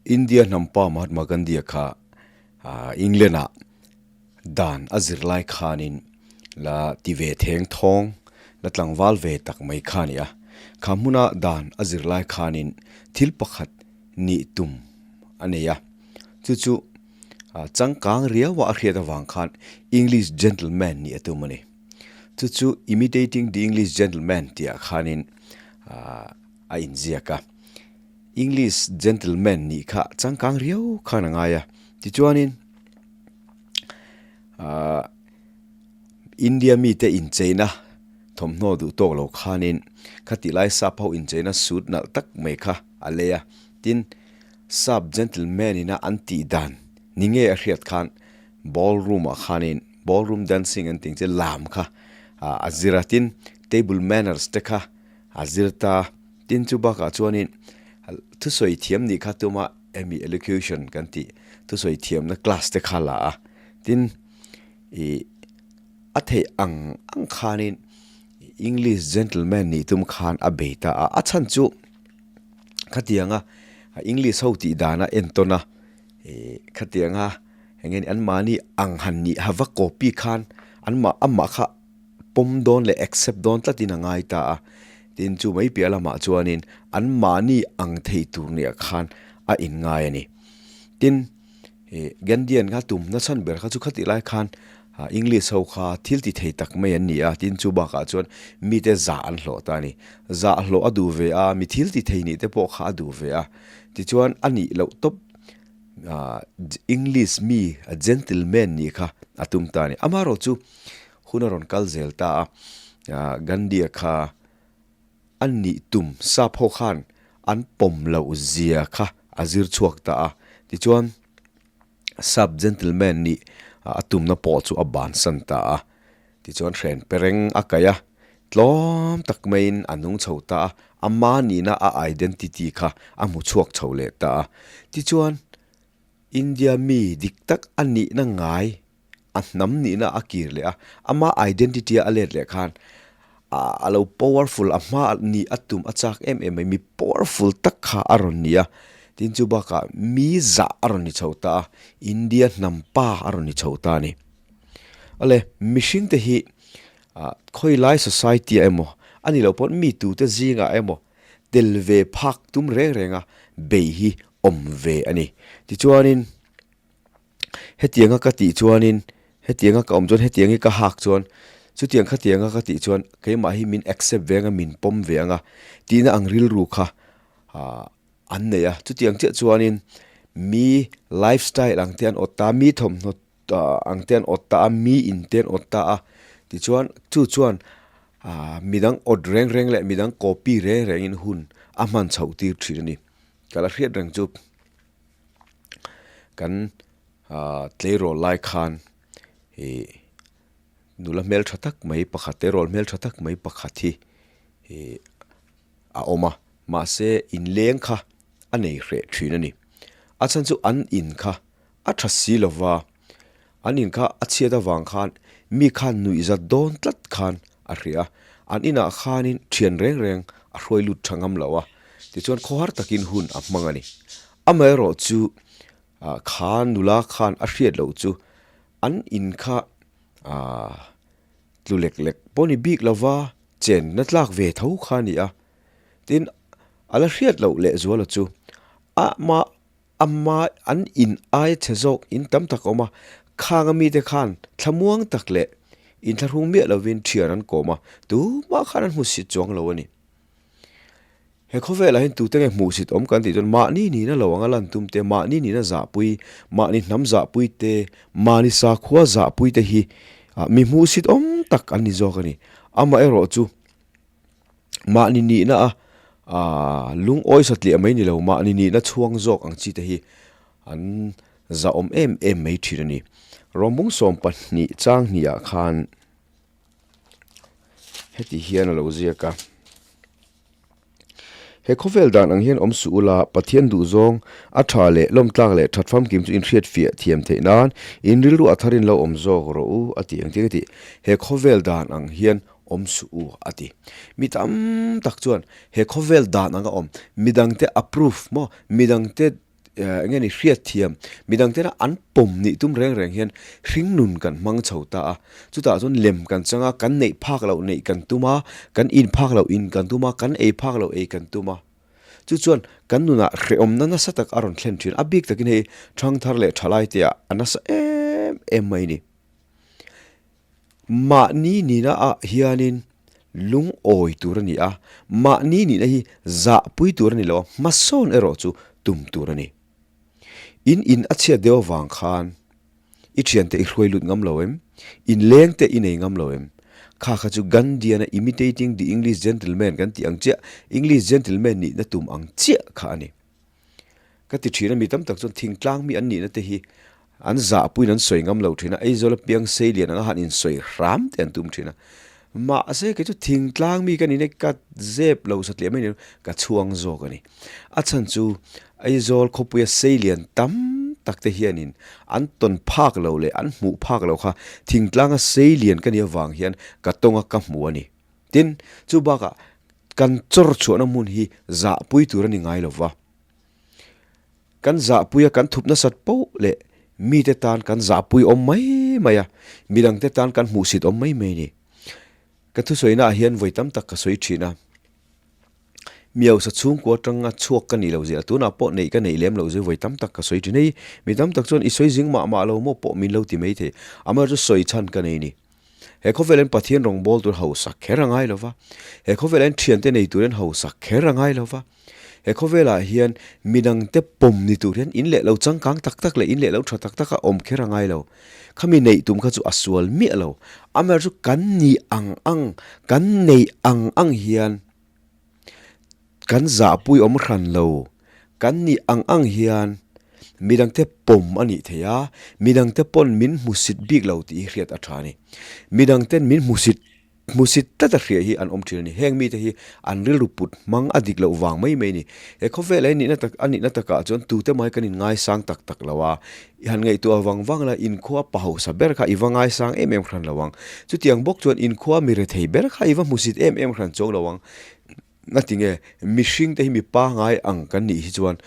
India hnampa Mahatma Gandhi-a kha England-ah dan a zir lai khanin la ti ve theng thawng, la tlangval ve tak mai kha a ni a. Kha hmuna dan a zir lai khanin thil pakhat nih tum a nei a, chu chu changkang riaua a hriat avang khan English gentleman nih a tum a ni. Chu chu Imitating the English Gentleman tih ah khanin a inziak a. English gentleman nih kha changkang riau khan a ngai a. Tichuanin ahh India mite incheina thawmhnaw duh tawk lo khanin khati lai sap ho incheina suit nalh tak mai kha a lei a. Tin, sap gentleman ina an tih dan ni nge a hriat khan ballroom ah khanin ballroom dancing an tih ang chi lam kha a zir a. Tin, table manners te kha a zir ta. Tin chu bakah chuanin thusawi thiam nih kha tuma emi elocution kan tih thusawi thiamna class te kha la a, tin ih a theih ang ang khanin English gentleman nih tum khan a bei ta a, a chhan chu khatianga English ho tih dana entawn a ih khatianga eng nge ni anmahni ang han nih hava copy khan anmah amah kha pawm dawn leh accept dawn tlatin a ngai ta a, tin chu mai piah lamah chuanin an mahni ang thei tur nia khan a inngai a ni. Tin, ih Gandhian kha tum nachhan ber kha chu khatih lai khan English ho kha thil ti thei tak mai an ni a, tin chu bakah chuan mite zah an hlawh ta a ni. Zah hlawh a duh ve a, mi thil ti thei nih te pawh kha a duh ve a, tichuan a nih loh tawp English mi a gentleman nih kha a tum ta a ni. Amaherawhchu Hun a rawn kal zel ta a, Gandhi-a kha a nih tum sap ho khan an pawm loh zia kha a zir chhuak ta a. Tichuan, sap gentleman nih a tumna pawh chu a bansan ta a. Tichuan hren pereng a kaih a, tlawm tak maiin a nung chho ta a, ama nihna a identity kha a hmu chhuak chho leh ta a. Tichuan, India mi dik tak a nihna ngai a hnam nihna a kir leh a, ama identity a let leh khan a lo powerful a hma nih a tum a chak em em mai, mi powerful tak kha a rawn ni a, tin chu bakah mi zah a rawn ni chho ta a, India hnam pa a rawn ni chho ta a ni. Awle mihring te hi khawi lai society ah emaw a ni loh pawh mi tute zingah emaw tel ve phak tum reng reng a bei hi awm ve a ni. Tichuanin. Hetianga ka tih chuanin, hetianga ka awm chuan, hetiang hi ka hak chuan, chutiang khatianga ka tih chuan keimah hi min accept ve anga, min pawm ve anga tihna ang rilru kha an nei a. Chutiang chiah chuanin mi lifestyle ang te an awt ta a, mi thawmhnaw ang te an awt ta a, mi in te an awt ta a, tichuan chu chuan midang awt reng reng leh midang copy reng rengin hun a hman chhoh tir thin a ni. Ka la hriat reng chu. Kan tleirawl lai khan ih nula hmeltha tak mai pakhat tleirawl hmeltha tak mai pakhat hi ih a awm a mahse inleng kha a nei hreh thin a ni a chhan chu an in kha a tha si lova an in kha a chhiat avang khan mi khan nuih zat dawn tlat khan a hria a an inah khanin thian reng reng a hruai lut tha ngam lo a tichuan khawhar takin hun a hmang a ni. Amaherawh chu kha nula khan a hriat loh chu an in kha tlu lek lek pawh ni bik lova chenna tlak ve tho kha a ni a, tin a la hriat loh lehzuala chu ama ama an in aia chhe zawk in tam tak a awm a, khang a mite khan thlamuang tak leh inthlahrung miah lovin thian an kawm a, tumah khan an hmusit chuang lo a ni. He khawvelah hian tute nge hmuhsit awm kan tih chuan mahni nihna lo anga lan tum te, mahni nihna zahpui, mahni hnam zahpui te, mahni sakhua zahpui te hi mi hmuhsit awm tak an ni zawk a ni. Amaherawh chu mahni nihna a lungawi satliah mai ni lo, mahni nihna chhuang zawk ang chi te hi an zahawm em em mai thin a ni. Rawmbung 12 chang hnih ah khan heti hian a lo ziak a. He khawvel dan ang hian awm suh ula, Pathian duhzawng, a tha leh lawmtlak leh that famkim chu inhriat fiah thiam theih nan in rilru a tharin lo awm zawk rawh u, a ti engtin a ti. He khawvel dan ang hian awm suh u, a ti. Mi tam tak chuan he khawvel dan anga awm, midangte approve maw, midangte. Eng nge ni hriatthiam, midang tena an pawm nih tum reng reng hian hringnun kan hmang chho ta a. Chutah chuan lem kan chang a, kan neih phak loh neih kan tum a, kan in phak loh in kan tum a, kan ei phak loh ei kan tum a. Chu chuan kan nunah hrehawmna nasa tak a rawn thlen thin. A bik takin hei thangthar leh thalai te ah a nasa em em mai ni. Mahni nihna ah hianin lungawi tur a ni a, mahni nihna hi zahpui tur a ni lo a, hmasawn erawh chu tum tur a ni. In in a chhiat deuh avang khan i thiante i hruai lut ngam lo em? In leng te i nei ngam lo em? Kha kha chu Gandhian a imitating the English gentleman kan tih ang chiah, English gentleman nihna tum ang chiah kha a ni. Ka ti thin a, mi tam tak chuan thingtlang mi an nihna te hi an zahpuiin an sawi ngam lo thin a, Aizawl a piang sei lian anga han insawi hram te an tum thin a. Mahse kei chu thingtlang mi ka nihna hi ka zep lo satliah mai ni lo, ka chhuang zawk a ni. A chhan chu Aizawl khawpuia sei lian tam tak te hianin an tawn phak lo leh an hmuh phak lo kha thingtlanga sei lian ka nih avang hian ka tawnga ka hmu a ni. Tin, chu bakah kan chawr chhuahna hmun hi zahpui tur a ni ngai lo va. Kan zahpuia kan thup nasat poh leh mite tan kan zahpui awm mai mai a, midangte tan kan hmuhsit awm mai mai a ni. Ka thusawinaah hian vawi tam tak ka sawi thin a. Miausa chhungkua atanga chhuak ka nih loh zia tunah pawh neih ka neih lem loh zia vawi tam tak ka sawi thin. Hei mi tam tak chuan i sawi zing mah mah lo maw pawh min lo ti mai thei. Amaherawhchu sawi chhan ka nei a ni. He khawvel hian Pathian rawngbâwl tûr hausak kher a ngai lo va, he khawvelah hian ṭhiante nei tûrin hausak kher a ngai lo va, he khawvelah hian midangte pawm ni tûr hian in leh lo changkâng tak tak leh in leh lo ṭha tak taka awm kher a ngai lo. Khami neih tum kha chu a sual miah lo. Amaherawhchu kan nih ang ang, kan neih ang ang hian Kan zahpui awm hran lo. Kan nih ang ang hian midangte pawm a nih thei a, midangte pawn min hmusit bik lo tih hi hriat a tha a ni. Midangten min hmusit hmusit tlat a hriah hi an awm thin a ni. Heng mite hi an rilru put hmang a dik loh vang mai mai a ni. He khawvel a nihna tak a nihna takah chuan tute mai kan inngaisang tak tak lo a, i han ngaihtuah vang vang la inkhua pa hausa ber kha i va ngaisang em em hran lo ang. Chutiang bawk chuan inkhua mi rethei ber kha i va hmusit em em hran chuang lo ang. Ngati nge mihring te hi mi pangai ang kan nih hi chuan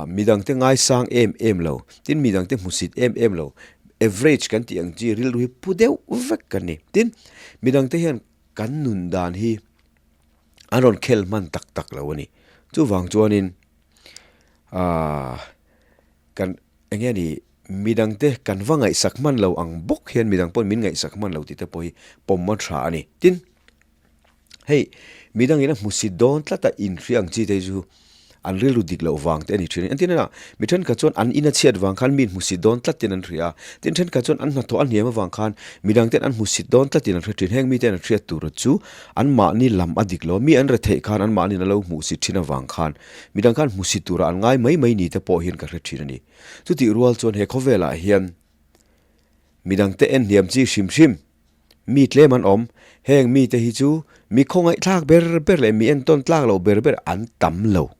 midangte ngaisang em em lo, tin midangte hmusit em em lo, average kan tih ang chi rilru hi pu deuh vek kan ni. Tin, midangte hian kan nun dan hi an rawn khel hman tak tak lo a ni. Chuvang chuanin aah kan eng nge ni midangte kan va ngaihsak hman lo ang bawk hian midang pawhin min ngaihsak hman lo tih te pawh hi pawm a tha a ni. Tin. Hei, midangin a hmusit dawn tlat a inhria ang chi te hi chu an rilru dik loh vang te a ni thin a ni. Engtin ena, mi thenkhat chuan an in a chhiat vang khan mi inhmusit dawn tlatin an hria a, tin thenkhat chuan an hnathawh a hniam avang khan midangten an hmusit dawn tlatin an hre thin. Heng miten an hriat tur chu anmahni lam a dik lo a, mi an retheih khan anmahniin a lo hmuhsit thin avang khan midang khan hmusit turah an ngai mai mai ni te pawh hian ka hre thin a ni. Chutih rual chuan he khawvelah hian midangte en hniam chi hrim hrim Mi tlem an awm. Heng mite hi chu mi khawngaihthlak ber ber leh mi entawn tlak loh ber ber an tam lo.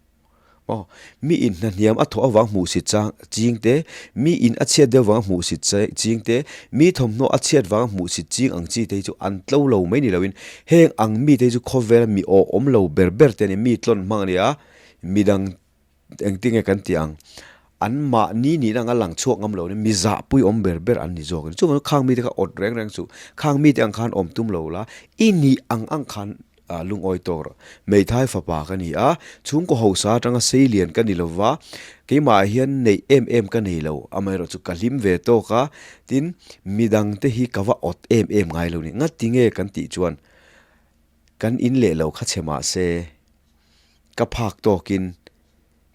Aw, mi in hnahniam a thawh avang hmuhsit chang ching te, mi in a chhiat deuh vanga hmuhsit ching te, mi thawmhnaw a chhiat vanga hmuhsit ching ang chi te hi chu an tlo lo mai ni loin heng ang mite hi chu khawvela mi aw awm lo ber ber te a ni, mi tlawn hmang a ni a, midang Engtinge kan tih ang? An mahni nihna anga lang chhuak ngam lo ni, mi zahpui awm ber ber an ni zawk a ni. Chuvangin khang mite kha awt reng reng suh. Khang mite ang khan awm tum lo la, i nih ang ang khan lungawi tawk rawh. Hmeithai fapa ka ni a, chhungkaw hausa atanga sei lian ka ni lo va, keimah hian neih em em ka nei lo, amaherawhchu ka hlim ve tawk a, tin, midangte hi ka va awt em em ngai lo ni. Ngatinge kan tih chuan kan in leh lo kha chhe mah se, Ka phak tawkin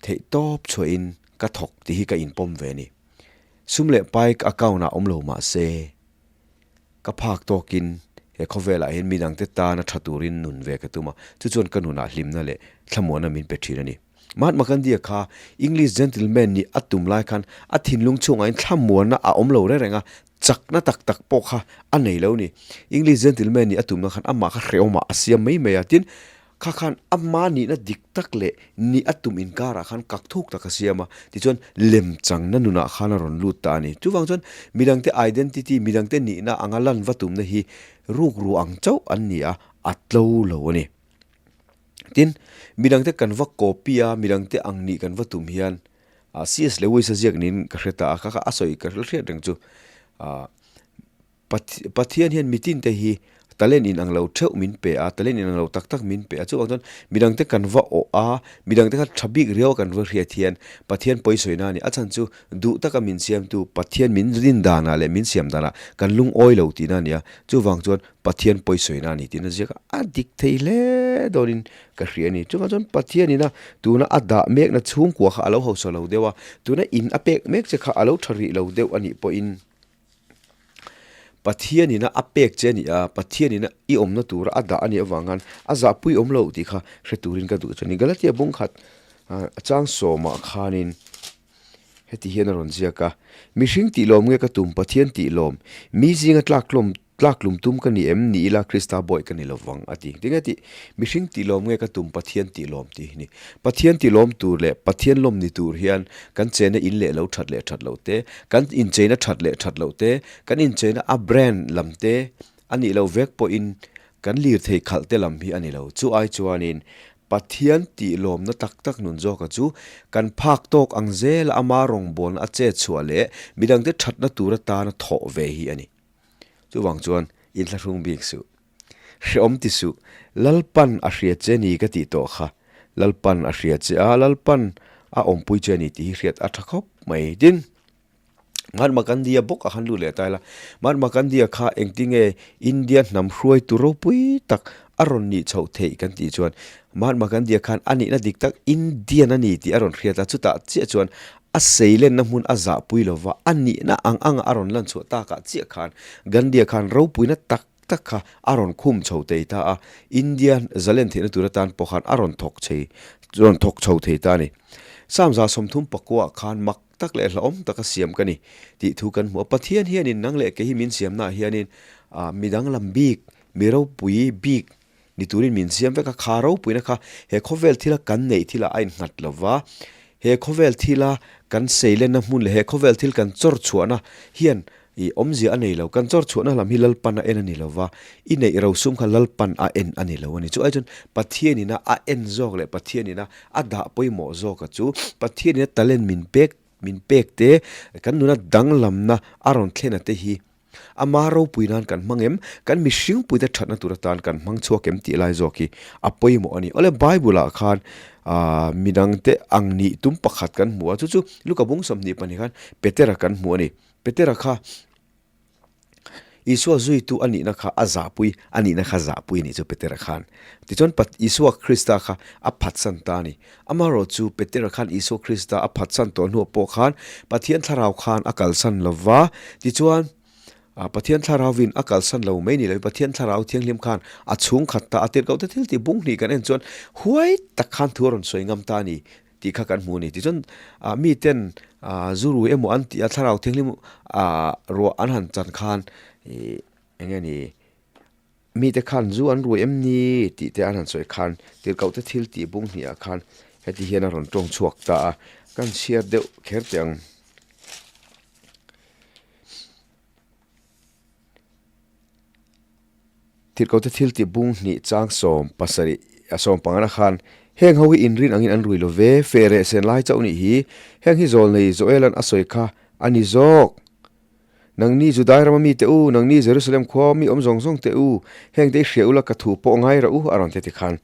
theih tawp chhuahin ka thawk tih hi ka inpawm ve a ni. Sum leh pai ka account ah awm lo mah se, ka phak tawkin he khawvelah hian midangte tana tha turin nun ve ka tum a, chu chuan ka nunah hlimna leh thlamuanna min pe thin a ni. Mahatma Gandhi-a kha English gentleman nih a tum lai khan a thinlung chhungah hian thlamuanna a awm lo reng reng a, chakna tak tak pawh kha a nei lo a ni. English gentleman nih a tumna khan amah kha hrehawmah a siam mai mai a, tin, Kha khan ama nihna dik tak leh nih a tum inkarah khan kak thuk tak a siam a, tichuan lemchangna nunah khan a rawn lut ta a ni. Chuvang chuan midangte identity, midangte nihna anga lan va tumna hi rukru ang chauh an ni a, a tlo lo a ni. Tin, midangte kan va copy a, midangte ang nih kan va tum hian. CS Lewis a ziak niin ka hre ta a, kha kha a sawi ka hriat reng chu. Pathian hian mitin te hi talent in ang lo theuh min pe a, talent in ang lo tak tak min pe a, chuvang chuan midangte kan va awh a, midangte kha tha bik riau a kan va hriat hian Pathian pawisawi na a ni. A chhan chu duh taka min siamtu Pathian min rin danah leh min siam danah kan lungawi lo tihna a ni a, chuvang chuan Pathian pawisawi na a ni tihna ziak a, a dik thei hle dawnin ka hria a ni. Chuvang chuan Pathian ina tuna a dah mekna chhungkua kha a lo hausa lo deuh a, tuna in a pek mek che kha a lo tha rih lo deuh a nih pawhin, Pathian ina a pek che a ni a, Pathian ina i awmna tura a dah a nih avang khan a zahpui awm lo tih kha hre turin ka duh chu a ni. Galatia bung khat a chang sawmah khanin heti hian a rawn ziak a, Mihring tih lawm nge ka tum, Pathian tih lawm, mi zinga tlaktlawm Tlaktlum tum ka ni em? Ni ila Krista bawi ka ni lo vang, a ti. Tinge tih? Mihring tih lawm nge ka tum Pathian tih lawm tih hi ni. Pathian tih lawm tur leh Pathian lawm ni tur hian kan chena in leh lo that leh that loh te, kan incheina that leh that loh te, kan incheina a brand lam te a nih loh vek pawhin kan lirthei khalh te lam hi a ni lo. Chu ai chuanin Pathian tih lawmna tak tak nun zawka chu kan phak tawk ang zela ama rawngbawlna a chet chhuah leh midangte thatna tur atana thawh ve hi a ni. Chuvang chuan inthlahrung bik suh. Hreawm ti suh. Lalpan a hria che ni ka tih tawh kha. Lalpan a hria che a, Lalpan a awmpui che ni tih hi hriat a tha khawp mai. Tin, Mahatma Gandhi-a bawk a khan lut leh ta ila. Mahatma Gandhi-a kha engtinge India hnam hruaitu ropui tak a rawn nih chhoh theih kan tih chuan Mahatma Gandhi-a khan a nihna dik tak Indian a ni tih a rawn hriat a, chutah chiah chuan A seilenna hmun a zahpui lova, a nihna ang anga a rawn lan chhuah takah chiah khan Gandhi-a khan ropuina tak tak kha a rawn khum chho thei ta a, India zalen theihna tur atan pawh khan a rawn thawk chei rawn thawk chho thei ta a ni. Samza 30 pakuaah khan mak tak leh hlauhawm taka siam ka ni tih thu kan hmu a, Pathian hianin nang leh kei hi min siamnaah hianin midang lam bik, mi ropui bik Ni turin min siam vek a, kha ropuina kha he khawvel thila kan neih thilah a innghat lo va, he khawvel thila kan seilenna hmun leh he khawvel thil kan chawr chhuahna hian i awmzia a nei lo, kan chawr chhuahna lam hi Lalpan a en a ni lo va, i neih rosum kha Lalpan a en a ni lo a ni. Chu ai chuan Pathianina a en zawk leh Pathianina a dah pawimawh zawka chu Pathianina talent min pek min pek te, kan nuna danglamna a rawn thlena te hi Ama ropui nan kan hmang em? Kan mihringpuite thatna tur atan kan hmang chhuak em tih lai zawk hi a pawimawh a ni. Awle Bible ah khan midangte ang nih tum pakhat kan hmu a, chu chu Luka bung 22 khan Petera kan hmu a ni. Petera kha Isua zuitu a nihna kha a zahpui a nihna kha zahpui a nih chu Petera khan. Tichuan Isua Krista kha a phatsan ta a ni. Amaherawhchu, Petera khan Isua Krista a phatsan tawh hnuah pawh khan Pathian Thlarau khan a kalsan lo va. Tichuan, Pathian Thlarauvin a kalsan lo mai ni loin Pathian Thlarau Thianghlim khan a chhung khat ta a. Tirhkohte thil tih bung hnih kan en chuan huai tak khan thu a rawn sawi ngam ta a ni tih kha kan hmu a ni. Tichuan, miten zu rui emaw an tih a Thlarau Thianghlim ruah an han chan khan eng nge ni? Mite khan zu an rui em ni? tih te an han sawi khan tirhkohte thil tih bung hniah khan heti hian a rawn tawng chhuak ta a, kan chhiar deuh kher teh ang. Tirhkohte thil tih bung hnih chang 17 a sawmpangana khan heng ho hi inrin angin an rui lo ve, feh reh sen lai chauh nih hi, heng hi zawlnei Joel-a'n a sawi kha a ni zawk. Nangni Judai rama mite u, nangni Jerusalem khua mi awm zawng zawng te u, hengte i hria ula ka thu pawh ngai rah u, a rawn ti tikhan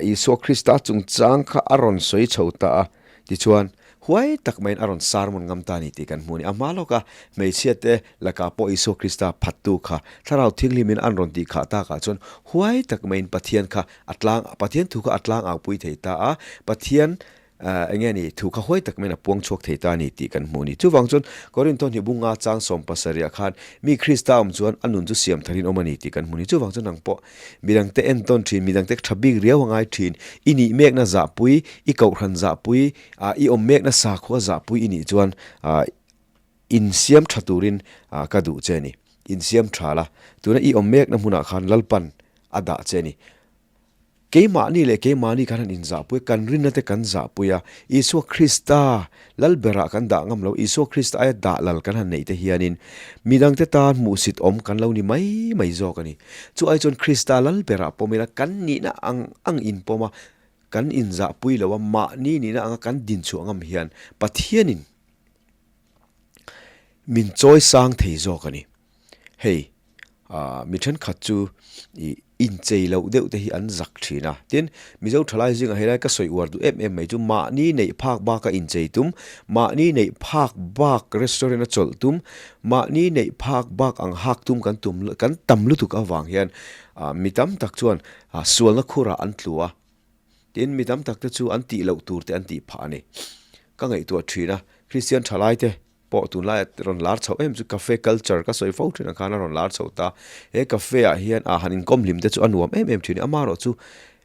Isua Krista chungchang kha a rawn sawi chho ta a. Tichuan, huai tak maiin a rawn sermon ngam ta a ni tih kan hmu a ni. A hma lawka hmeichhiate lakah pawh Isua Krista phattu kha Thlarau Thianghlimin an rawn tih khah takah chuan huai tak maiin Pathian kha a tlang, Pathian thu kha a tlang aupui thei ta a. Pathian Eng nge ni, thu kha huai tak maiin a puang chhuak thei ta a ni tih kan hmu a ni. Chuvang chuan Korintho hnih bunga chang 70 ah khan mi Krista awm chuan a nun chu siam tharin awm a ni tih kan hmu a ni. Chuvang chuan nang pawh midangte entawn thin, midangte tha bik riau a ngai thin, i nih mekna zahpui, i kohhran zahpui, i awm mekna sakhua zahpui i nih chuan insiam tha turin ka duh che a ni. Insiam tha la, tuna i awm mekna hmunah khan Lalpan a dah che a ni. Keimahni leh keimahni kan han inzahpui a, kan rinna te kan zahpui a, Isua Krista lal berah kan dah ngam lo, Isua Krista aia dah lal kan han neih te hianin midangte tan hmuhsit awm kan lo ni mai mai zawk a ni. Chu ai chuan Krista lal berah pawm ila kan nihna ang ang inpawm a. kan inzahpui lo a, mahni nihna anga kan dinchhuah ngam hian Pathianin min chawi sang thei zawk a ni. Hei, mi thenkhat chu ih inchei loh deuh te hi an zak thin a. Tin, Mizo thalai zingah helai ka sawi uar duh em em mai chu mahni neih phak baka inchei tum, mahni neih phak bak restaurant a chawlh tum, mahni neih phak bak ang hak tum kan tum kan tam lutuk avang hian mi tam tak chuan sualna khurah an tlu a. Tin, mi tam tak te chu an tih loh tur te an tih phah a ni. Ka ngaihtuah thin a, Kristian thalai te pawh tunlaia rawn lar chhoh em chu cafe culture ka sawi fo thin ang khan a rawn lar chho ta. He cafe ah hian ah han inkawm hlim te chu a nuam em em thin a, amaherawh chu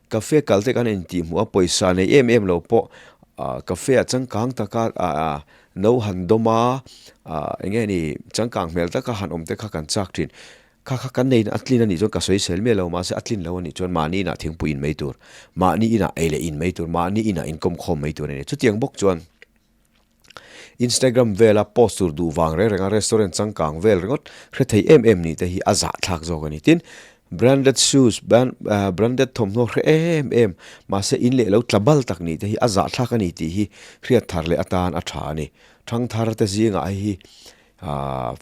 cafe kal te kan intih hmuh a, pawisa nei em em lo pawh ah cafe ah changkang taka ah no han dawm a, ah eng nge ni changkang hmel taka han awm te kha kan chak thin. Kha kha kan neiin a tlin a nih chuan ka sawi sel miah lo, mahse a tlin lo a nih chuan mahni inah thingpui in mai tur, mahni inah ei leh in mai tur, mahni inah inkawm khawm mai tur a ni. Chutiang bawk chuan Instagram vela post tur duh vang reng renga restaurant changkang vel ringawt hre thei em em nih te hi a zahthlak zawk a ni. Tin, branded shoes, branded thawmhnaw hre em em, mahse in leh lo tla bal tak nih te hi a zahthlak a ni tih hi hriat thar leh atan a tha a ni. Thangthar te zingah hei hi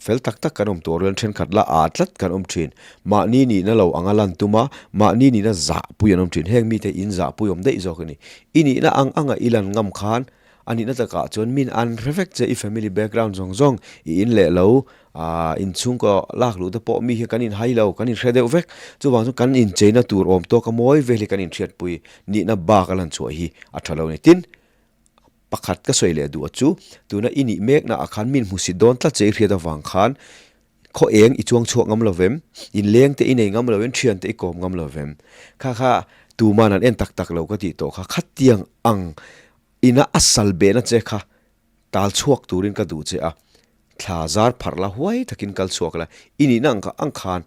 Fel tak tak kan awm tur rian thenkhat la aa tlat kan awm thin. Mahni nihna lo anga lan tum a, mahni nihna zahpui an awm thin. Heng mite in zahpui awm daih zawk a ni. I nihna ang anga i lan ngam khan a nihna takah chuan min an hre vek che i family background zawng zawng i in leh lo, inchhungkaw lak luh te pawh mi hi kan inhai lo, kan inhre deuh vek. Chuvang chuan kan incheina tur awm tawk a mawi vel hi kan inhriatpui nihna bak a lan chhuah hi a tha lo a ni. Tin, Pakhat ka sawi leh duh a chu, tuna i nih mekna ah khan min hmusit dawn tlat che i hriat avang khan khaw eng i chuang chhuak ngam lo vem, inleng te i nei ngam lo in thian te i kawm ngam lo vem. Kha kha tuman an en tak tak lo ka tih tawh kha, khatiang ang ina a sal behna che kha tal chhuak turin ka duh che a, thla zar pharh la huai takin kal chhuak la, i nihna ang ang khan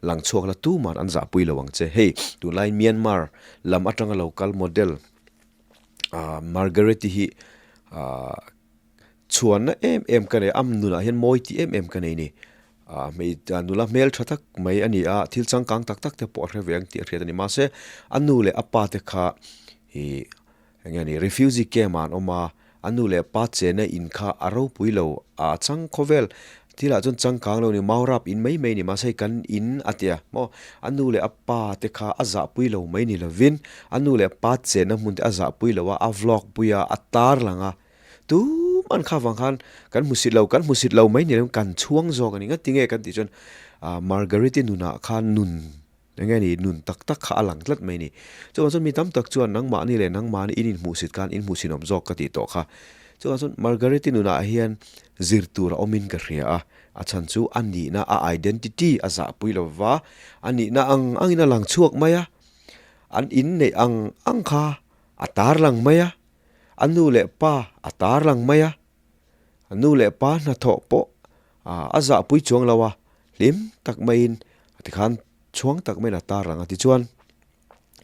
lang chhuak la tuman an zahpui lo ang che. Hei tunlai Myanmar lam atanga lo kal model ah Margaret-i hi ah chhuanna em em ka nei a, a nunah hian mawi tih em em ka nei a ni. Ah hmei nula hmel tha tak mai a ni a, thil changkang tak tak te pawh a hre ve ang tih a hriat a ni. Mahse a nu leh a pa te kha ih eng nge ni refugee camp ah an awm a, A nu leh pa chena in kha a ropui lo, a chang khawvel thilah chuan changkang lo ni, maurap in mai mai ni, mahse hei kan in a tia maw, a nu leh a pa te kha a zahpui lo mai ni lovin, a nu leh pa chena hmun te a zahpui lo a, a vlog pui a, a tar lang a, tuman kha vang khan kan hmusit lo, kan hmusit lo mai ni lovin kan chhuang zawk a ni, ngatinge kan tih chuan Margaret-i nunah khan nun. Eng nge ni, nun tak tak kha a lang tlat mai ni. Chuvang chuan mi tam tak chuan nangmahni leh nangmahni in inhmuhsit khan inhmuhsinawm zawk ka tih tawh kha. Chuvang chuan Margaret-i nunah hian zir tur a awmin ka hria a, a chhan chu a nihna, a identity a zahpui lo va, a nihna ang angin a lang chhuak mai a, an inneih ang ang kha a tarlang mai a, a nu leh pa a tarlang mai a, a nu leh pa hnathawh pawh a zahpui chuang lo a, hlim tak maiin tikhan chhuang tak maiin a tar ang a tichuan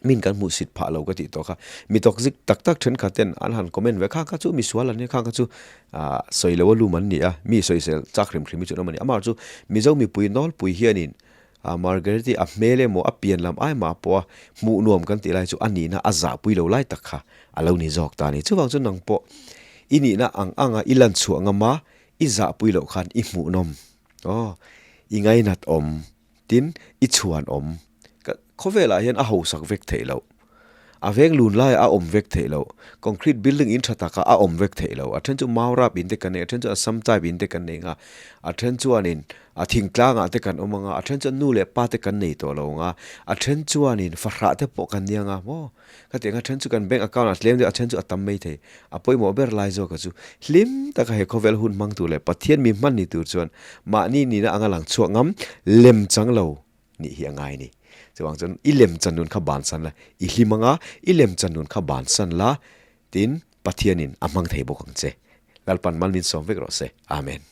min kan hmuh sit phah lo ka tih tawh kha mi tawkzik tak tak thenkhat ten an han comment ve khang kha chu misual an nia khang kha chu ah sawi lo a lum an ni a mi sawisel chak hrim hrim hi chu an awm a ni amaherawhchu Mizo mipui nawlpui hianin ah Margaret-i a hmel emaw a pian lam ai mah pawh a hmuh nuam kan tih lai chu a nihna a zahpui lo lai tak kha a lo ni zawk ta a ni chuvang chu nang pawh i nihna ang anga i lan chhuah ngam a i zahpui loh khan i hmuhnawm. Aw, i ngainat awm, tin i chhuan awm. Ka khawvelah hian a hausak vek theih loh. A veng lun laiah a awm vek theih loh. Concrete building in tha takah a awm vek theih loh. A then chu maurap in te kan nei, a then chu Assam type in te kan nei nga, a then chuanin a thingtlangah te kan awm anga, a then chuan nu leh pa te kan nei tawh lo anga, a then chuanin fahrah te pawh kan nia nga maw. Khatiang a then chu kan bank account ah tlem deuh a then chu a tam mai thei. A pawimawh ber lai zawk a chu hlim taka he khawvel hun hmang tur leh Pathian mi hman ni tur chuan mahni nihna anga lang chhuak ngam lem chang lo nih hi a ngai ni. Chuvang chuan i lem chan nun kha bansan la, i hlim anga i lem chan nun kha bansan la tin Pathianin a hmang thei bawk ang che. Lalpan mal min sawm vek rawh se. Amen.